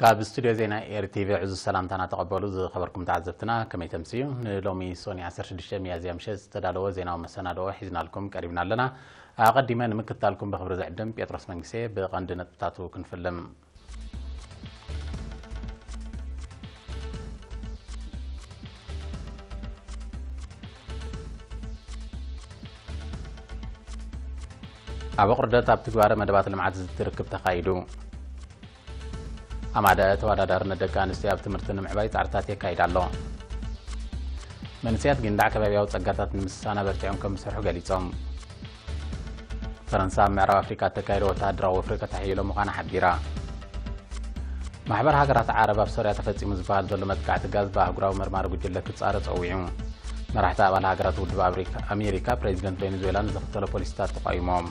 ካብ ስቱድዮ ዜና ኤር ቲቪ ዕዙዝ ሰላምታና ተቐበሉ። ዝኸበርኩም ተዓዘብትና ከመይ ተምስዩ? ንሎሚ ሶኒ ዓሰርተ ሽዱሽተ ሚያዝያ ምሸት ዝተዳለወ ዜናዊ መሰናድኦ ሒዝናልኩም ቀሪብና ኣለና። ኣቐዲመ ንምክትታልኩም ብኽብሪ ዝዕድም ጴጥሮስ መንግስቴ። ብቐንዲ ነጥብታቱ ክንፍልም። ኣብ ኣቑርደት ኣብ ትግባረ መደባት ልምዓት ዝትርክብ ተኻይዱ። ኣማደ ተወዳዳርነት ደቂ ኣንስትዮ ኣብ ትምህርቲ ንምዕባይ ጻዕርታት የካይድ ኣሎ። መንእሰያት ጊንዳዕ ከባቢያዊ ጸጋታት ንምስሳን ኣበርቲዖም ከም ዝሰርሑ ገሊጾም። ፈረንሳ ኣብ ምዕራብ ኣፍሪቃ እተካየደ ወተሃደራዊ ወፍሪ ከተሕይሎ ምዃና ሓቢራ። ማሕበር ሃገራት ዓረብ ኣብ ሶርያ ተፈጺሙ ዝበሃል ዘሎ መጥቃዕቲ ጋዝ ብኣህጉራዊ መርማሪ ጉጅለ ክጻረ ጸዊዑ። መራሕቲ ኣባል ሃገራት ውድብ ኣፍሪካ ኣሜሪካ ፕሬዚደንት ቬኔዙዌላ ንዝኽተሎ ፖሊሲታት ተቃይሞም።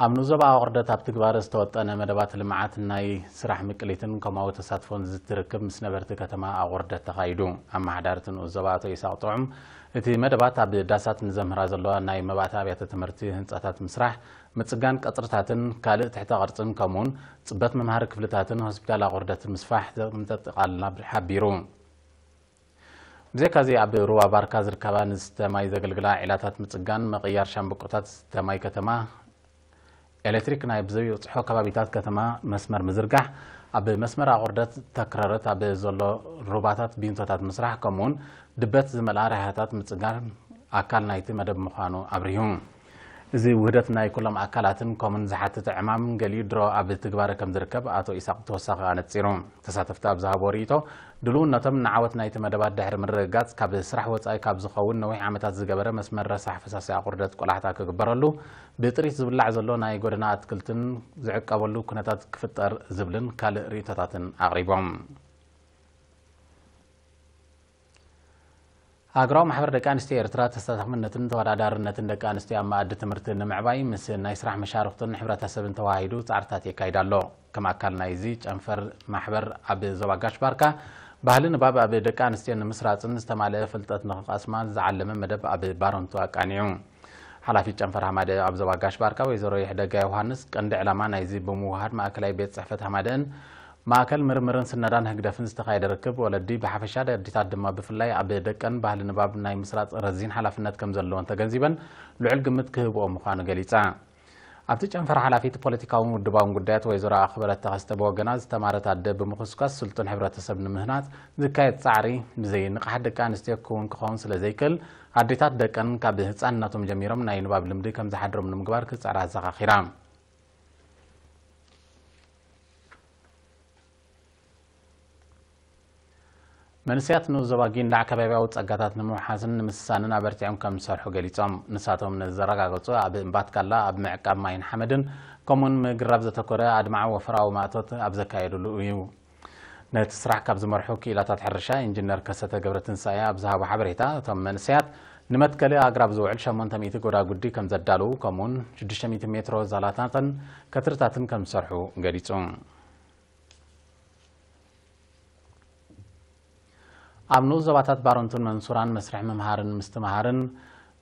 ኣብ ንኡስ ዞባ ኣቑርደት ኣብ ትግባረ ዝተወጠነ መደባት ልምዓት ናይ ስራሕ ምቅሊትን ከምኡ ተሳትፎን ዝትርክብ ምስ ነበርቲ ከተማ ኣቑርደት ተኻይዱ። ኣመሓዳሪ እቲ ንኡስ ዞባ ኣቶ ኢሳቕ ጥዑም፣ እቲ መደባት ኣብ ዳሳት ንዘምህራ ዘለዋ ናይ መባእቲ ኣብያተ ትምህርቲ ህንፃታት ምስራሕ፣ ምፅጋን ቀፅርታትን ካልእ ትሕተ ቅርፅን ከምኡውን ፅበት መምሃሪ ክፍልታትን ሆስፒታል ኣቑርደት ምስፋሕ ከምዘጠቓልል ሓቢሩ። ብዘይካዚ ኣብ ሩባ ባርካ ዝርከባ ንዝስተ ማይ ዘገልግላ ዒላታት ምጽጋን፣ ምቕያር ሻምብቆታት ዝስተ ማይ ከተማ፣ ኤሌክትሪክ ናይ ብዘይበጽሖ ከባቢታት ከተማ መስመር ምዝርጋሕ፣ ኣብ መስመር ኣቑርደት ተክረረት ኣብ ዘሎ ሩባታት ቢንቶታት ምስራሕ፣ ከምኡውን ድበት ዝመልኣ ራህያታት ምጽጋን ኣካል ናይቲ መደብ ምዃኑ ኣብሪሁ። እዚ ውህደት ናይ ኩሎም ኣካላትን ኮምን ዝሓትት ዕማም ገሊኡ ድሮ ኣብ ትግባረ ከም ዝርከብ ኣቶ ኢሳቕ ተወሳኺ ኣነጺሩ። ተሳተፍቲ ኣብ ዝሃብዎ ርእይቶ፣ ድልውነቶም ንዓወት ናይቲ መደባት ድሕሪ ምርግጋጽ፣ ካብ ስራሕ ወጻኢ ካብ ዝኸውን ነዊሕ ዓመታት ዝገበረ መስመር ረሳሕ ፈሳሲ ኣቑርደት ቆላሕታ ክግበረሉ፣ ብጥሪት ዝብላዕ ዘሎ ናይ ጎደና ኣትክልትን ዝዕቀበሉ ኩነታት ክፍጠር ዝብልን ካልእ ርእይቶታትን ኣቕሪቦም። ሃገራዊ ማሕበር ደቂ ኣንስትዮ ኤርትራ ተሳታፍነትን ተወዳዳርነትን ደቂ ኣንስትዮ ኣብ መኣዲ ትምህርቲ ንምዕባይ ምስ ናይ ስራሕ መሻርኽቱን ሕብረተሰብን ተዋሂዱ ጻዕርታት የካይድ ኣሎ። ከም ኣካል ናይዚ ጨንፈር ማሕበር ኣብ ዞባ ጋሽ ባርካ ባህሊ ንባብ ኣብ ደቂ ኣንስትዮ ንምስራጽን ዝተማልአ ፍልጠት ንኽቐስማ ዝዓለመ መደብ ኣብ ባረንቱ ኣቃኒዑ። ሓላፊት ጨንፈር ሃማደ ኣብ ዞባ ጋሽ ባርካ ወይዘሮ ይሕደጋ ዮሃንስ፣ ቀንዲ ዕላማ ናይዚ ብምውሃድ ማእከላይ ቤት ጽሕፈት ሃማደን ማእከል ምርምርን ስነዳን ህግደፍን ዝተኻየደ ርክብ፣ ወለዲ ብሓፈሻ ኣዴታት ድማ ብፍላይ ኣብ ደቀን ባህሊ ንባብ ናይ ምስራጽ ረዚን ሓላፍነት ከም ዘለወን ተገንዚበን ልዑል ግምት ክህብኦ ምዃኑ ገሊጻ። ኣብቲ ጨንፈር ሓላፊት ፖለቲካውን ውድባውን ጉዳያት ወይዘሮ ኣኽበረት ተኸስተ ብወገና፣ ዝተማረት ኣደ ብምኹስኳስ ስልጡን ሕብረተሰብ ንምህናጽ ዝካየድ ጻዕሪ ብዘይ ንቕሓት ደቂ ኣንስትዮ ክውን ክኸውን ስለ ዘይክእል፣ ኣዴታት ደቀን ካብ ህጻንነቶም ጀሚሮም ናይ ንባብ ልምዲ ከም ዝሓድሮም ንምግባር ክጽዕራ ኣዘኻኺራ። መንእሰያት ንኡስ ዞባ ጊንዳዕ ከባቢያዊ ጸጋታት ንምውሓስን ንምስሳንን ኣበርቲዖም ከም ዝሰርሑ ገሊጾም። ንሳቶም ነዚ ዘረጋገጹ ኣብ እምባትካላ ኣብ ምዕቃብ ማይን ሓመድን ከምኡውን ምግራብ ዘተኮረ ኣድማዒ ወፈራዊ ማእቶት ኣብ ዘካየዱሉ እዩ። ነቲ ስራሕ ካብ ዝመርሑ ክኢላታት ሕርሻ ኢንጂነር ከሰተ ገብረትንሳኤ ኣብ ዝሃቦ ሓበሬታ፣ እቶም መንእሰያት ንመትከሊ ኣግራብ ዝውዕል ሸሞንተ ሚእቲ ጎዳጉዲ ከም ዘዳለዉ ከምኡውን ሽዱሽተ ሚእቲ ሜትሮ ዛላታትን ከትርታትን ከም ዝሰርሑ ገሊጹ። ኣብ ንኡስ ዞባታት ባረንቱን መንሱራን መስርሕ ምምሃርን ምስትምሃርን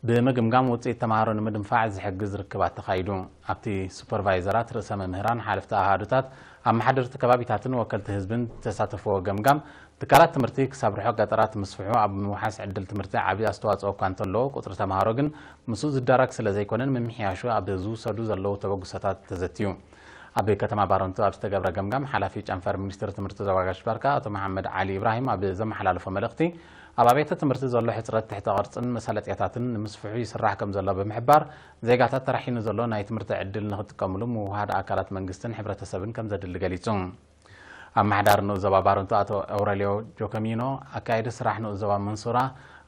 ብምግምጋም ውፅኢት ተምሃሮ ንምድንፋዕ ዝሕግዝ ርክባት ተኻይዱ። ኣብቲ ሱፐርቫይዘራት፣ ርእሰ መምህራን፣ ሓለፍቲ ኣሃዱታት፣ ኣመሓደርቲ ከባቢታትን ወከልቲ ህዝብን ዝተሳተፍዎ ገምጋም፣ ትካላት ትምህርቲ ክሳብ ርሑቕ ገጠራት ምስፍሑ ኣብ ምውሓስ ዕድል ትምህርቲ ዓብዪ ኣስተዋፅኦ እኳ እንተለዎ፣ ቁፅሪ ተምሃሮ ግን ምስኡ ዝዳረግ ስለ ዘይኮነን ምምሕያሹ ኣብ ዝውሰዱ ዘለዉ ተበግሶታት ተዘትዩ። ኣብ ከተማ ባረንቱ ኣብ ዝተገብረ ገምጋም፣ ሓላፊ ጨንፈር ሚኒስትሪ ትምህርቲ ዞባ ጋሽ ባርካ ኣቶ መሓመድ ዓሊ ኢብራሂም ኣብ ዘመሓላለፎ መልእኽቲ፣ ኣብ ኣብያተ ትምህርቲ ዘሎ ሕጽረት ትሕተ ቅርጽን መሳለጥያታትን ንምስፍሑ ይስራሕ ከም ዘሎ ብምሕባር፣ ዜጋታት ተራሒኑ ዘሎ ናይ ትምህርቲ ዕድል ንኽጥቀምሉ ምውህሃድ ኣካላት መንግስትን ሕብረተሰብን ከም ዘድሊ ገሊጹ። ኣመሓዳሪ ንኡስ ዞባ ባረንቱ ኣቶ ኣውረልዮ ጆከሚኖ፣ ኣካየዲ ስራሕ ንኡስ ዞባ መንሱራ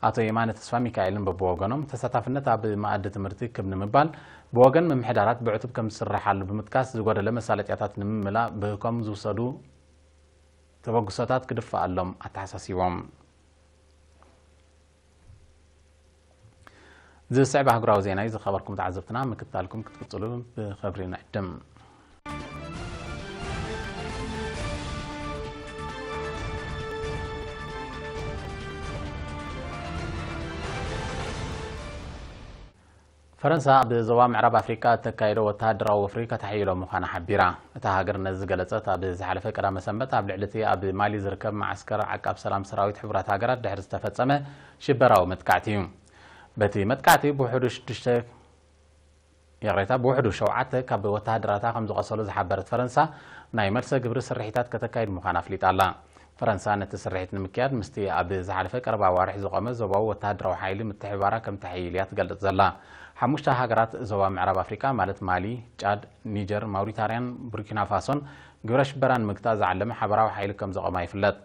ኣቶ የማነ ተስፋ ሚካኤልን በብወገኖም፣ ተሳታፍነት ኣብ መኣዲ ትምህርቲ ክብ ንምባል ብወገን ምምሕዳራት ብዕቱብ ከም ዝስርሓሉ ብምጥቃስ፣ ዝጎደለ መሳለጥያታት ንምምላእ ብኮም ዝውሰዱ ተበግሶታት ክድፈኣሎም ኣተሓሳሲቦም። ዝስዕብ ኣህጉራዊ ዜና እዩ። ዝኸበርኩም ተዓዘብትና፣ ምክትታልኩም ክትቅጽሉ ብኽብሪ ንዕድም። ፈረንሳ ኣብ ዞባ ምዕራብ ኣፍሪቃ እተካየዶ ወተሃደራዊ ወፍሪ ከተሐይሎ ምዃና ሓቢራ። እታ ሃገር ነዚ ዝገለጸት ኣብ ዝሓለፈ ቀዳመ ሰንበት ኣብ ልዕሊ እቲ ኣብ ማሊ ዝርከብ መዓስከር ዓቃብ ሰላም ሰራዊት ሕቡራት ሃገራት ድሕሪ ዝተፈጸመ ሽበራዊ መጥቃዕቲ እዩ። በቲ መጥቃዕቲ ብውሕዱ ሽዱሽተ ይቕሬታ፣ ብውሕዱ ሸውዓተ ካብ ወተሃደራታ ከም ዝቐሰሉ ዝሓበረት ፈረንሳ፣ ናይ መልሰ ግብሪ ስርሒታት ከተካይድ ምዃና ኣፍሊጣ ኣላ። ፈረንሳ ነቲ ስርሒት ንምክያድ ምስቲ ኣብ ዝሓለፈ ቀረባ ኣዋርሕ ዝቖመ ዞባዊ ወተሃደራዊ ሓይሊ ምትሕብባራ ከም ተሐይል እያ ትገልጽ ዘላ። ሓሙሽተ ሃገራት ዞባ ምዕራብ ኣፍሪቃ ማለት ማሊ፣ ጫድ፣ ኒጀር፣ ማውሪታንያን ቡርኪና ፋሶን ግብረ ሽበራ ንምግታእ ዝዓለመ ሓበራዊ ሓይሊ ከም ዘቖማ ይፍለጥ።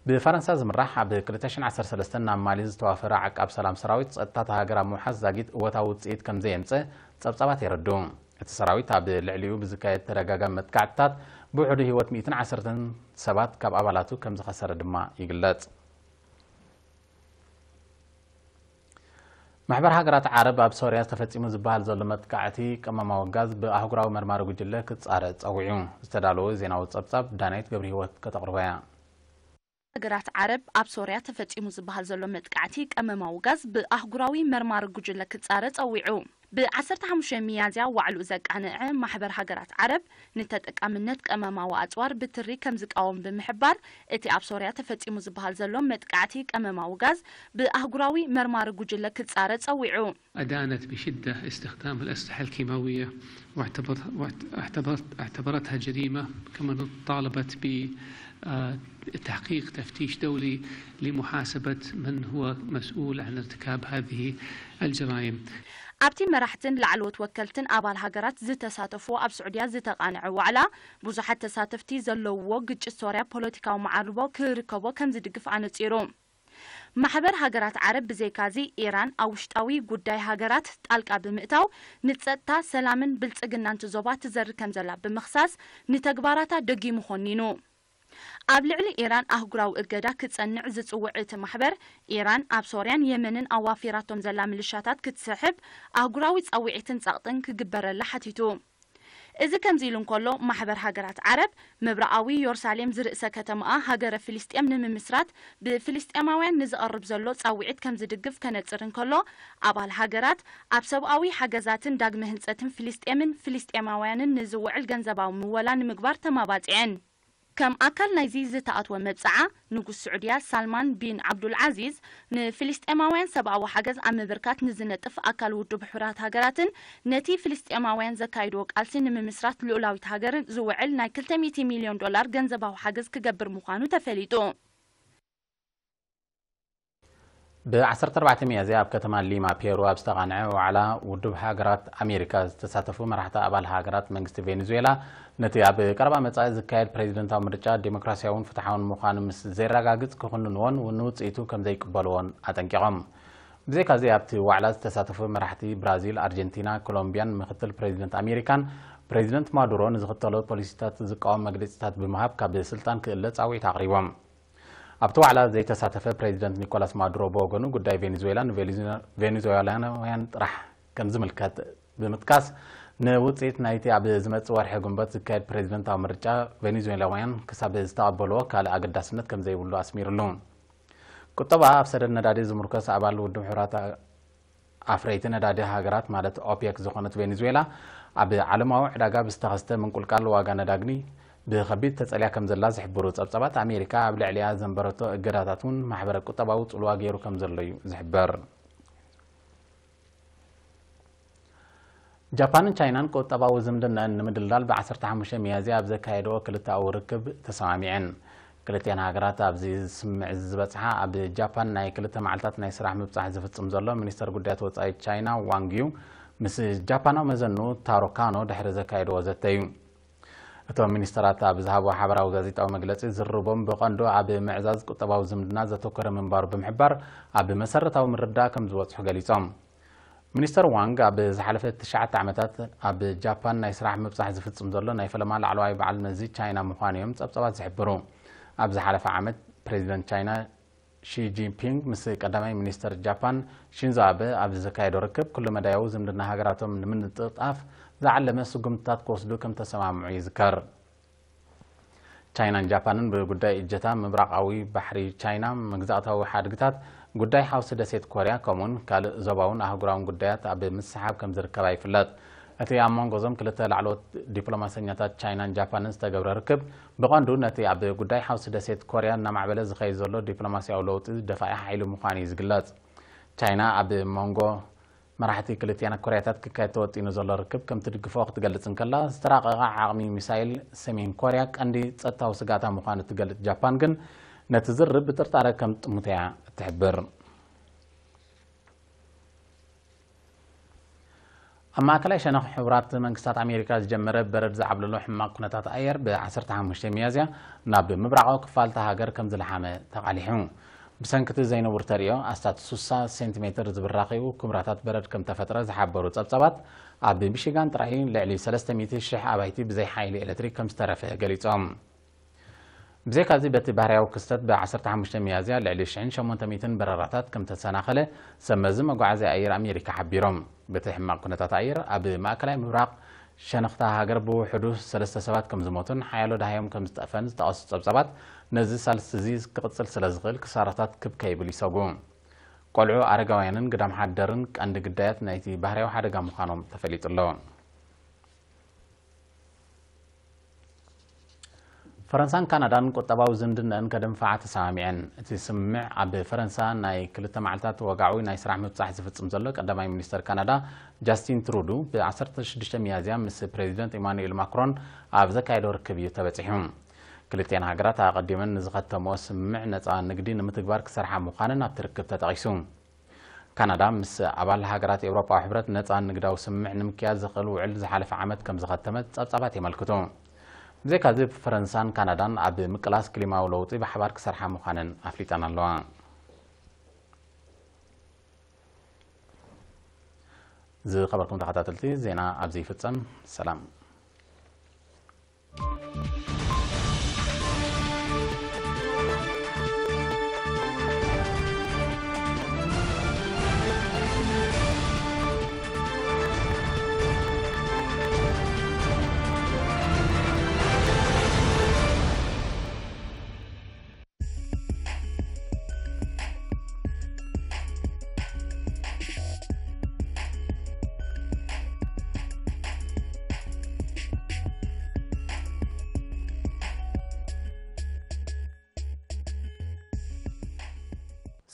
ብፈረንሳ ዝምራሕ ኣብ ክልተ ሽሕን ዓሰርተ ሰለስተን ናብ ማሊ ዝተዋፈረ ዓቃብ ሰላም ሰራዊት ጸጥታ እታ ሃገር ኣብ ምውሓስ ዛጊት እወታዊ ውጽኢት ከም ዘየምጽእ ጸብጻባት የረድኡ። እቲ ሰራዊት ኣብ ልዕሊኡ ብዝካየድ ተደጋጋሚ መጥቃዕትታት ብውሕዱ ህይወት ሚእትን ዓሰርተን ሰባት ካብ ኣባላቱ ከም ዝኸሰረ ድማ ይግለጽ። ማሕበር ሃገራት ዓረብ ኣብ ሶርያ ተፈጺሙ ዝበሃል ዘሎ መጥቃዕቲ ቀመማዊ ጋዝ ብኣህጉራዊ መርማሪ ጉጅለ ክጻረ ጸዊዑ። ዝተዳለወ ዜናዊ ጸብጻብ ዳናይት ገብረ ህይወት ከተቕርቦ እያ። ሃገራት ዓረብ ኣብ ሶርያ ተፈጺሙ ዝበሃል ዘሎ መጥቃዕቲ ቀመማዊ ጋዝ ብኣህጉራዊ መርማሪ ጉጅለ ክጻረ ጸዊዑ። ብ ዓሰርተ ሓሙሽተ ሚያዝያ ዋዕሉ ዘቃንዐ ማሕበር ሃገራት ዓረብ ንተጠቃምነት ቀመማዊ ኣጽዋር ብትሪ ከም ዝቃወም ብምሕባር፣ እቲ ኣብ ሶርያ ተፈጺሙ ዝበሃል ዘሎ መጥቃዕቲ ቀመማዊ ጋዝ ብኣህጉራዊ መርማሪ ጉጅለ ክጻረ ጸዊዑ። أدانت بشدة استخدام الأسلحة الكيماوية واعتبرت اعتبرت اعتبرتها جريمة، كما طالبت بتحقيق تفتيش دولي لمحاسبة من هو مسؤول عن ارتكاب هذه الجرائم. ኣብቲ መራሕትን ላዕለዎት ወከልትን ኣባል ሃገራት ዝተሳተፍዎ ኣብ ስዑድያ ዝተቓንዐ ዋዕላ፣ ብዙሓት ተሳተፍቲ ዘለውዎ ግጭት ሶርያ ፖለቲካዊ መዓርቦ ክርከቦ ከም ዝድግፍ ኣነጺሩ። ማሕበር ሃገራት ዓረብ ብዘይካዚ፣ ኢራን ኣብ ውሽጣዊ ጉዳይ ሃገራት ጣልቃ ብምእታው፣ ንጸጥታ፣ ሰላምን ብልጽግናን እቲ ዞባ ትዘርግ ከምዘላ ብምኽሳስ፣ ንተግባራታ ደጊሙ ኾኒኑ። ኣብ ልዕሊ ኢራን ኣህጉራዊ እገዳ ክጸንዕ ዝጽውዕ እቲ ማሕበር፣ ኢራን ኣብ ሶርያን የመንን ኣዋፊራቶም ዘላ ምልሻታት ክትስሕብ ኣህጉራዊ ጻውዒትን ጸቕጥን ክግበረላ ሓቲቱ። እዚ ከምዚ ኢሉ እንከሎ፣ ማሕበር ሃገራት ዓረብ፣ ምብራቓዊ ዮርሳሌም ዝርእሰ ከተማኣ ሃገረ ፍልስጤም ንምምስራት ብፍልስጤማውያን ንዝቐርብ ዘሎ ጻውዒት ከም ዝድግፍ ከነጽር እንከሎ፣ ኣባል ሃገራት ኣብ ሰብኣዊ ሓገዛትን ዳግመ ህንጸትን ፍልስጤምን ፍልስጤማውያንን ንዝውዕል ገንዘባዊ ምወላ ንምግባር ተማባጺዐን። ከም ኣካል ናይዚ ዝተኣትወ መብጽዓ፣ ንጉስ ስዑድያ ሳልማን ቢን ዓብዱልዓዚዝ፣ ንፍልስጤማውያን ሰብኣዊ ሓገዝ ኣብ ምብርካት ንዝነጥፍ ኣካል ውድብ ሕቡራት ሃገራትን ነቲ ፍልስጤማውያን ዘካይድዎ ቃልሲ ንምምስራት ልኡላዊት ሃገርን ዝውዕል ናይ ክልተ ሚእቲ ሚልዮን ዶላር ገንዘባዊ ሓገዝ ክገብር ምዃኑ ተፈሊጡ። ብ ዓሰርተ ኣርባዕተ ሚያዝያ ኣብ ከተማ ሊማ ፔሩ ኣብ ዝተቓንዐ ዋዕላ ውድብ ሃገራት ኣሜሪካ ዝተሳተፉ መራሕቲ ኣባል ሃገራት መንግስቲ ቬኔዙዌላ ነቲ ኣብ ቀረባ መጻኢ ዝካየድ ፕሬዚደንታዊ ምርጫ ዴሞክራሲያውን ፍትሓውን ምዃኑ ምስ ዘየረጋግጽ ክኹንንዎን ንውጽኢቱ ከም ዘይቅበልዎን ኣጠንቂቖም። ብዘይካዚ ኣብቲ ዋዕላ ዝተሳተፉ መራሕቲ ብራዚል፣ ኣርጀንቲና፣ ኮሎምቢያን ምክትል ፕሬዚደንት ኣሜሪካን ፕሬዚደንት ማዱሮ ንዝኽተሎ ፖሊሲታት ዝቃወም መግለጺታት ብምሃብ ካብ ስልጣን ክእለ ጻውዒት ኣቕሪቦም። ኣብቲ ዋዕላ ዘይተሳተፈ ፕሬዚደንት ኒኮላስ ማዱሮ ብወገኑ ጉዳይ ቬኔዙዌላ ንቬኔዙዌላውያን ጥራሕ ከም ዝምልከት ብምጥቃስ ንውፅኢት ናይቲ ኣብ ዝመፅእ ወርሒ ግንቦት ዝካየድ ፕሬዚደንታዊ ምርጫ ቬኔዙዌላውያን ክሳብ ዝተቐበልዎ ካልእ ኣገዳስነት ከም ዘይብሉ ኣስሚሩሉ። ቁጠባ ኣብ ሰደድ ነዳዲ ዝምርኮስ ኣባል ውድብ ሕቡራት ኣፍረይቲ ነዳዲ ሃገራት ማለት ኦፔክ ዝኾነት ቬኔዙዌላ ኣብ ዓለማዊ ዕዳጋ ብዝተኸስተ ምንቁልቃል ዋጋ ነዳግኒ ብኸቢድ ተጸልያ ከም ዘላ ዝሕብሩ ጸብጻባት ኣሜሪካ ኣብ ልዕሊኣ ዘንበረቶ እገዳታት እውን ማሕበረ ቁጠባዊ ጽልዋ ገይሩ ከም ዘሎ እዩ ዝሕበር። ጃፓንን ቻይናን ቁጠባዊ ዝምድናን ንምድልዳል ብ ዓሰርተ ሓሙሽተ ሚያዝያ ኣብ ዘካየድኦ ክልተኣዊ ርክብ ተሰማሚዐን። ክልቲኣን ሃገራት ኣብዚ ስምምዕ ዝበጽሓ ኣብ ጃፓን ናይ ክልተ መዓልታት ናይ ስራሕ ምብጻሕ ዝፍጽም ዘሎ ሚኒስተር ጉዳያት ወጻኢ ቻይና ዋንግ ዩ ምስ ጃፓናዊ መዘንኡ ታሮ ካኖ ድሕሪ ዘካየድዎ ዘተ እዩ። እቶም ሚኒስተራት ኣብ ዝሃብዎ ሓበራዊ ጋዜጣዊ መግለጺ ዝርርቦም ብቐንዱ ኣብ ምዕዛዝ ቁጠባዊ ዝምድና ዘተኮረ ምንባሩ ብምሕባር ኣብ መሰረታዊ ምርድዳእ ከም ዝበጽሑ ገሊጾም። ሚኒስተር ዋንግ ኣብ ዝሓለፈ ትሽዓተ ዓመታት ኣብ ጃፓን ናይ ስራሕ ምብጻሕ ዝፍጽም ዘሎ ናይ ፈለማ ላዕለዋይ በዓል መዚ ቻይና ምዃኑ እዮም ጸብጻባት ዝሕብሩ። ኣብ ዝሓለፈ ዓመት ፕሬዚደንት ቻይና ሺ ጂንፒንግ ምስ ቀዳማይ ሚኒስተር ጃፓን ሺንዞ ኣበ ኣብ ዘካየዶ ርክብ ኩሉ መዳያዊ ዝምድና ሃገራቶም ንምንጥጣፍ ዝዓለመ ስጉምትታት ክወስዱ ከም ተሰማምዑ ይዝከር። ቻይናን ጃፓንን ብጉዳይ እጀታ ምብራቓዊ ባሕሪ ቻይና መግዛእታዊ ሓድግታት ጉዳይ ሓውሲ ደሴት ኮርያ ከምኡውን ካልእ ዞባውን ኣህጉራውን ጉዳያት ኣብ ምስሓብ ከም ዝርከባ ይፍለጥ። እቲ ኣብ መንጎ እዞም ክልተ ላዕለዎት ዲፕሎማሰኛታት ቻይናን ጃፓንን ዝተገብረ ርክብ ብቐንዱ ነቲ ኣብ ጉዳይ ሓውሲ ደሴት ኮርያ እናማዕበለ ዝኸይድ ዘሎ ዲፕሎማሲያዊ ለውጢ ደፋኢ ሓይሊ ምዃኑ እዩ ዝግለጽ። ቻይና ኣብ መንጎ መራሕቲ ክልቲኣን ኮርያታት ክካየድ ተወጢኑ ዘሎ ርክብ ከም ትድግፎ ክትገልጽ እንከላ፣ ዝተራቐቐ ዓቕሚ ሚሳይል ሰሜን ኮርያ ቀንዲ ጸጥታዊ ስግኣታ ምዃኑ እትገልጽ ጃፓን ግን ነቲ ዝርርብ ብጥርጣረ ከም ጥሙት እያ እትሕብር። ኣብ ማእከላይ ሸነኽ ሕቡራት መንግስታት ኣሜሪካ ዝጀመረ በረድ ዝዓብለሎ ሕማቕ ኩነታት ኣየር ብ15 ሚያዝያ ናብ ምብራቓዊ ክፋል እታ ሃገር ከም ዝለሓመ ተቓሊሑ። ብሰንኪ እቲ ዘይንቡር ተርእዮ ኣስታት 60 ሴንቲሜትር ዝብራኸዩ ኩምራታት በረድ ከም ተፈጥረ ዝሓበሩ ጸብጻባት፣ ኣብ ሚሽጋን ጥራይ ልዕሊ 300,000 ኣባይቲ ብዘይ ሓይሊ ኤሌክትሪክ ከም ዝተረፈ ገሊጾም። ብዘይካዚ በቲ ባህርያዊ ክስተት ብ15 ሚያዝያ ልዕሊ 1,800 በረራታት ከም ተሰናኸለ ሰብ መዚ መጓዓዝያ ኣየር ኣሜሪካ ሓቢሮም። በቲ ሕማቕ ኩነታት ኣየር ኣብ ማእከላይ ምብራቕ ሸነኽታ ሃገር ብውሕዱ ሰለስተ ሰባት ከም ዝሞቱን ሓያሎ ደሃዮም ከም ዝጠፈን ዝጠቐሱ ጸብጻባት፣ ነዚ ሳልስቲ እዚ ክቕጽል ስለ ዝኽእል ክሳራታት ክብ ከይብል ይሰጉ። ቆልዑ፣ ኣረጋውያንን ግዳም ሓደርን ቀንዲ ግዳያት ናይቲ ባህርያዊ ሓደጋ ምዃኖም ተፈሊጡ ኣሎ። ፈረንሳን ካናዳን ቁጠባዊ ዝምድነአን ከደንፍዓ ተሰማሚዐን። እቲ ስምምዕ ኣብ ፈረንሳ ናይ ክልተ መዓልታት ወግዓዊ ናይ ስራሕ ምብጻሕ ዝፍጽም ዘሎ ቀዳማይ ሚኒስተር ካናዳ ጃስቲን ትሩዱ ብ16 ሚያዝያ ምስ ፕሬዚደንት ኢማኑኤል ማክሮን ኣብ ዘካየዶ ርክብ እዩ ተበጺሑ። ክልቲኣን ሃገራት ኣቐዲመን ንዝኸተምኦ ስምምዕ ነጻ ንግዲ ንምትግባር ክሰርሓ ምዃነን ኣብቲ ርክብ ተጠቒሱ። ካናዳ ምስ ኣባል ሃገራት ኤውሮጳዊ ሕብረት ነጻ ንግዳዊ ስምምዕ ንምክያድ ዝኽእል ውዕል ዝሓለፈ ዓመት ከም ዝኸተመት ጸብጻባት የመልክቱ። ብዘይካዚ ፈረንሳን ካናዳን ኣብ ምቅላስ ክሊማዊ ለውጢ ብሓባር ክሰርሓ ምዃነን ኣፍሊጠን ኣለዋ። ዝኸበርኩም ተኸታተልቲ፣ ዜና ኣብዚ ይፍጸም። ሰላም።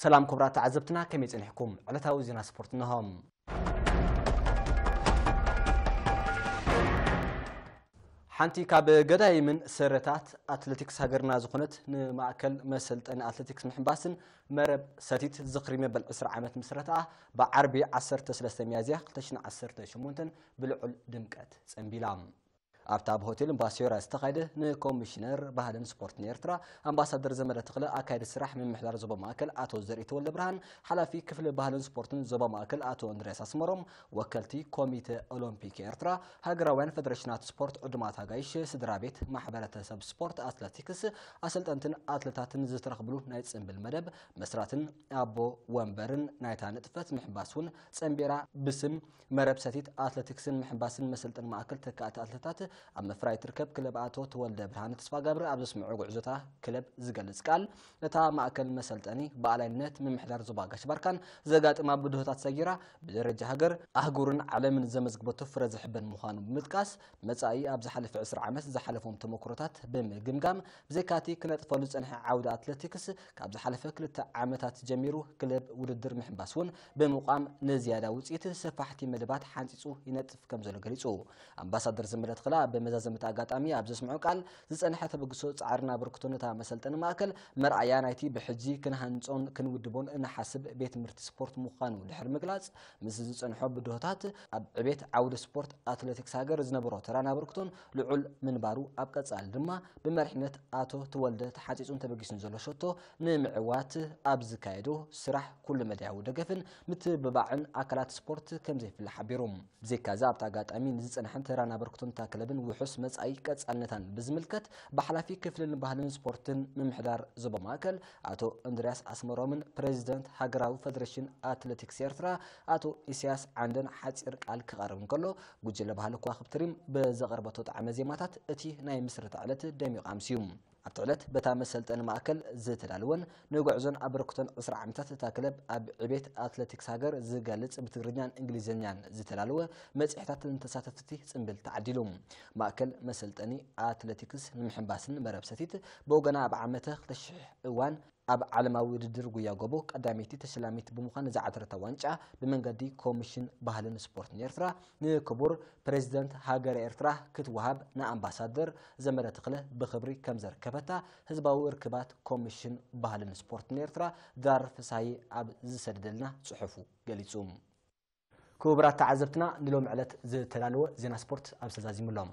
ሰላም ክቡራት ተዓዘብትና፣ ከመይ ጸኒሕኩም? ዕለታዊ ዜና ስፖርት እንሆ። ሓንቲ ካብ ገዳይምን ስረታት ኣትሌቲክስ ሃገርና ዝኾነት ንማእከል መሰልጠኒ ኣትሌቲክስ ምሕንባስን መረብ ሰቲት ዝኽሪ መበል 20 ዓመት ምስረታኣ ብዓርቢ 13 ሚያዝያ 2018 ብልዑል ድምቀት ጸንቢላ። ኣብታ ኣብ ሆቴል እምባሲዮራ ዝተኻየደ ንኮሚሽነር ባህልን ስፖርትን ኤርትራ ኣምባሳደር ዘመደ ተኽለ ኣካየዲ ስራሕ ምምሕዳር ዞባ ማእከል ኣቶ ዘርኢ ተወልደ ብርሃን፣ ሓላፊ ክፍሊ ባህልን ስፖርትን ዞባ ማእከል ኣቶ እንድርያስ ኣስመሮም፣ ወከልቲ ኮሚተ ኦሎምፒክ ኤርትራ፣ ሃገራውያን ፈደሬሽናት ስፖርት፣ ዕዱማት ኣጋይሽ፣ ስድራ ቤት፣ ማሕበረተሰብ ስፖርት፣ ኣትለቲክስ፣ ኣሰልጠንትን ኣትለታትን ዝተረኽብሉ ናይ ጽምብል መደብ መስራትን ኣቦ ወንበርን ናይታ ንጥፈት ምሕንባስ እውን ጸንቢራ ብስም መረብ ሰቲት ኣትለቲክስን ምሕንባስን መሰልጠኒ ማእከል ተካእቲ ኣትለታት ኣብ ምፍራይ ትርከብ ክለብ ኣቶ ተወልደ ብርሃነ ተስፋ ጋብር ኣብ ዘስምዖ ጉዕዞታ ክለብ ዝገልጽ ቃል፣ እታ ማእከል መሰልጠኒ ብኣላይነት ምምሕዳር ዞባ ጋሽ ባርካን ዘጋጥማ ብድሆታት ሰጊራ ብደረጃ ሃገር፣ ኣህጉርን ዓለምን ዘመዝግበቶ ፍረ ዝሕበን ምዃኑ ብምጥቃስ፣ መጻኢ ኣብ ዝሓለፈ 20 ዓመት ዝሓለፎም ተመክሮታት ብምግምጋም፣ ብዘይካቲ ክነጥፈሉ ዝጸንሐ ዓውዲ ኣትለቲክስ ካብ ዝሓለፈ ክልተ ዓመታት ጀሚሩ ክለብ ውድድር ምሕንባስ እውን ብምቋም ንዝያዳ ውጽኢት ሰፋሕቲ መደባት ሓንጺጹ ይነጥፍ ከም ዘሎ ገሊጹ። ኣምባሳደር ዘመደ ተኽለ ኣብ መዛዘምቲ ኣጋጣሚ ኣብ ዘስምዖ ቃል፣ ዝጸንሐ ተበግሶ ጻዕርን ኣበርክቶን እታ መሰልጠኒ ማእከል መርኣያ ናይቲ ብሕጂ ክንሃንጾን ክንውድቦን እንሓስብ ቤት ትምህርቲ ስፖርት ምዃኑ ድሕሪ ምግላጽ፣ ምስ ዝጸንሖ ብድሆታት ኣብ ዕቤት ዓውዲ ስፖርት ኣትሌቲክስ ሃገር ዝነበሮ ተራን ኣበርክቶን ልዑል ምንባሩ፣ ኣብ ቀጻሊ ድማ ብመሪሕነት ኣቶ ተወልደ ተሓጺጹን ተበጊሱን ዘሎ ሸቶ ንምዕዋት ኣብ ዝካየዶ ስራሕ ኩሉ መዳያዊ ደገፍን ምትብባዕን ኣካላት ስፖርት ከም ዘይፍለ ሓቢሩ። ብዘይካዚ ኣብቲ ኣጋጣሚ ንዝጸንሐን ተራን ኣበርክቶን እታ ክለብን ውሑስ መጻኢ ቀጻልነታን ብዝምልከት ብሓላፊ ክፍልን ባህልን ስፖርትን ምምሕዳር ዞባ ማእከል ኣቶ እንድርያስ ኣስመሮምን ፕሬዚደንት ሃገራዊ ፈደሬሽን ኣትሌቲክስ ኤርትራ ኣቶ ኢሳያስ ዓንደን ሓጺር ቃል ክቐርብ እንከሎ፣ ጉጅለ ባህሊ ከዋኽብቲ ሪም ብዘቕረበቶ ጣዕመ ዜማታት እቲ ናይ ምስረታ ዕለት ደሚቑ ኣምስዩ። ኣብቲ ዕለት በታ መሰልጠኒ ማእከል ዝተዳለወን ንጉዕዞን ኣበርክቶን ዕስራ ዓመታት እታ ክለብ ኣብ ዕቤት ኣትሌቲክስ ሃገር ዝገልጽ ብትግርኛን እንግሊዝኛን ዝተዳለወ መጽሔታት ንተሳተፍቲ ጽምብል ተዓዲሉ። ማእከል መሰልጠኒ ኣትሌቲክስ ንምሕንባስን መረብ ሰቲት ብወገና ኣብ ዓመተ ክልተ ሽሕ እዋን ኣብ ዓለማዊ ውድድር ጉያ ጎቦ ቀዳመይቲ ተሸላሚት ብምዃን ዝዓተረታ ዋንጫ ብመንገዲ ኮሚሽን ባህልን ስፖርትን ኤርትራ ንክቡር ፕሬዚደንት ሃገረ ኤርትራ ክትወሃብ ንኣምባሳደር ዘመረ ተኽለ ብኽብሪ ከም ዘርከበታ ህዝባዊ ርክባት ኮሚሽን ባህልን ስፖርትን ኤርትራ ድራር ፍስሃየ ኣብ ዝሰደደልና ጽሑፉ ገሊጹ። ክቡራት ተዓዘብትና ንሎም ዕለት ዝተዳለወ ዜና ስፖርት ኣብ ተዛዚሙሎም።